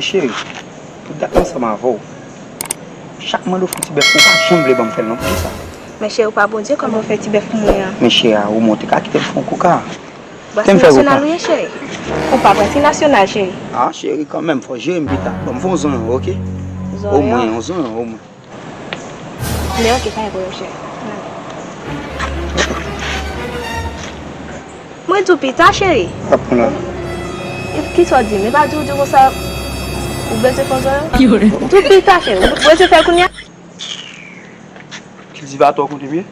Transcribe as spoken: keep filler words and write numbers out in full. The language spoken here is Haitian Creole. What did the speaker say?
Cheri, pou dat ansanm avè w, chak mande w fè yon ti bèf, ou pa janm vle ban m fè l non, poukisa? Men cheri, ou pa Bondye, kòman w fè ti bèf pou mwen an? Men cheri, ou monte ka kite m fè yon koka. Brasè nasyonal ou ye, cheri? Ou pa brasè nasyonal, cheri. Ah, cheri, kanmenm, fò jere m pita. Ban m fè yon zonyon, oke? Zonyon? Omwen, yon zonyon, omwen. Men oke, pa gen pwoblèm, cheri. Mwen di w pita, cheri. Ap pran la. Kisa w di m? E pa di w di w konsa ou bezwen fè zonyon? Di w pita, cheri. Ou bezwen fè l kounye a? Kiltivatè w kote m ye?